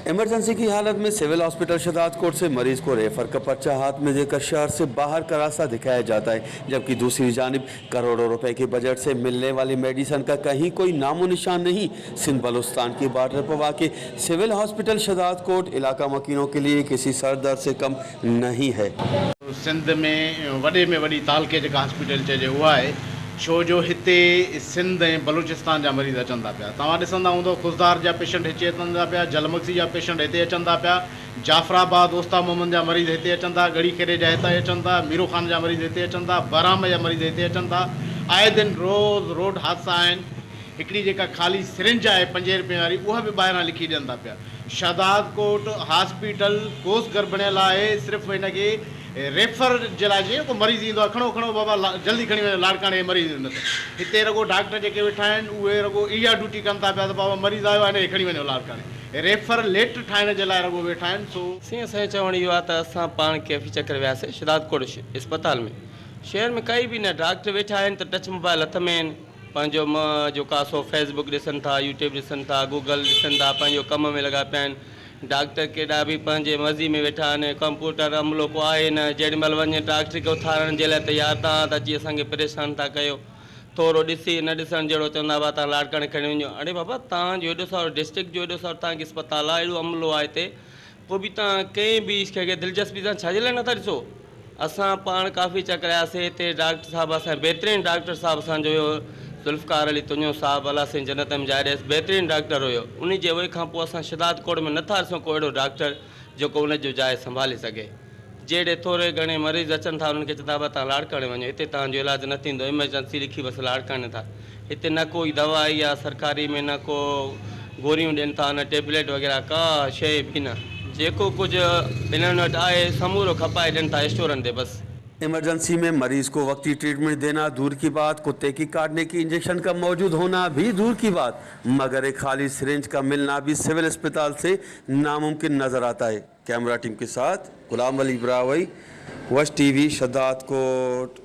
Emergency की हालत में सिविल हॉस्पिटल शहदादकोट से मरीज को रेफर का पर्चा हाथ में देकर शहर से बाहर का रास्ता दिखाया जाता है, जबकि दूसरी जानिब करोड़ों रुपए के बजट से मिलने वाली मेडिसिन का कहीं कोई नामो निशान नहीं। सिंध बलूचिस्तान की बॉर्डर पर वाक़ सिविल हॉस्पिटल शहदादकोट इलाका मकीनों के लिए किसी सर दर्द से कम नहीं है। सिंध में वॾे में वॾी तालके जेका हॉस्पिटल चइजे उहा आहे, छो जो हिते सिंध ऐं बलूचिस्तान जा मरीज़ अचनि था पिया। तव्हां ॾिसंदा हूंदव खुज़दार जा पेशेंट हिते अचनि था पिया, जलमक्सी जा पेशेंट हिते अचनि था पिया, जाफ़राबाद ओस्ता मोहम्मद जा मरीज़ हिते अचनि था, ॻढ़ी खेड़े जा हिते अचनि था, मीरू ख़ान जा मरीज़ हिते अचनि था, बहराम जा मरीज़ हिते अचनि था। आए दिन रोज़ रोड हादसा आहिनि। हिकिड़ी जेका ख़ाली सिरिंज आहे पंजे रुपये वारी उहा बि ॿाहिरां लिखी ॾियनि था पिया। शहदादकोट हॉस्पिटल कोस घर बणियल आहे, सिर्फ़ हिन खे रेफर जे लाइ जीअं को मरीज़ ईंदो आहे, खणो खणो बाबा जल्दी खणी वञो लाड़काणे मरीज़, न त हिते रॻो डॉक्टर जेके वेठा आहिनि उहे रॻो इहा ड्यूटी कनि था पिया त बाबा मरीज़ आयो आहे हिन खे खणी वञो लाड़काणे, रेफर लेटर ठाहिण जे लाइ रॻो वेठा आहिनि। सो साईं असांजो चवण इहो आहे त असां पाण कैफ़ी चक्कर वियासीं शहदादकोट अस्पताल ۾, शहर ۾ ڪائي به نه ڊاڪٽر ويٺا آهن ته ٽچ موبائل هٿ ۾ آهن، پنهنجو م جيڪو آهي سو فيس بڪ ڏسن ٿا، يوٽيوب ڏسن ٿا، گوگل ڏسن ٿا، پنهنجو ڪم ۾ لڳا پيا آهن. ڊاڪٽر ڪيڏا به پنهنجي مرضي ۾ ويٺا آهن، ڪمپيوٽر عملو ڪو آهي نه، جيڏي مهل وڃ ڊاڪٽر کي اٿارڻ جي لاء تيار تان ته اچي اسان کي پريشان ٿا ڪيو، ٿورو ڏسي نه ڏسڻ جهڙو چوندا بابا تان لاڙڪاڻي کڻي وڃو، اڙي بابا تان جو ايڏو سارو ڊسٽرڪٽ جو ايڏو سارو تان کي اسپتال آهي، ايڏو عملو آهي هتي، پوء به توهان ڪنهن به شيء کي دلچسپي سان ڇا جي لاء نٿا ڏسو؟ اسان پاڻ ڪافي چڪرياسي هتي ڊاڪٽر صاحب اسان بهترين ڊاڪٽر صاحب اسان جو هيو ذوالفقار علي تنيو صاحب الله سائين جنت ۾ جاء ڏيس بهترين ڊاڪٽر هيو انهي جي وئي کان پوء اسان شھداد ڪوٽ ۾ نٿا ڏسون ڪو اهڙو ڊاڪٽر جيڪو ان جو جاء سنڀالي سگهي. جهڙي ٿوري گهڻي مريض اچن ٿا انهن کي چون ٿا ابا توهان لاڙڪاڻي وڃو هتي توهان جو علاج نه ٿيندو ايمرجنسي لکي بس لاڙڪاڻي ٿا هتي نه ڪوئي دوا آئي آ سرڪاري ۾ نه ڪو گوريون ڏين ٿا نه ٽيبليٽ وغيره ڪا شيء به نه جيڪو ڪجهه انهن وٽ آهي سمورو کپائي ڏين ٿا اسٽورن تي بس. ايمرجنسي ۾ مريض کو وقتي ٽريٽمينٽ دينا دور ڪي بات ڪتي ڪي ڪاٽني ڪي انجيڪشن ڪا موجود هونا ڀي دور ڪي بات مگر ايڪ خالي سرنج ڪا ملنا ڀي سول اسپتال سي ناممڪن نظر آتا هي. ڪيمرا ٽيم ڪي ساٿ غلام علي براهوئي وش ٽي وي شھدادڪوٽ.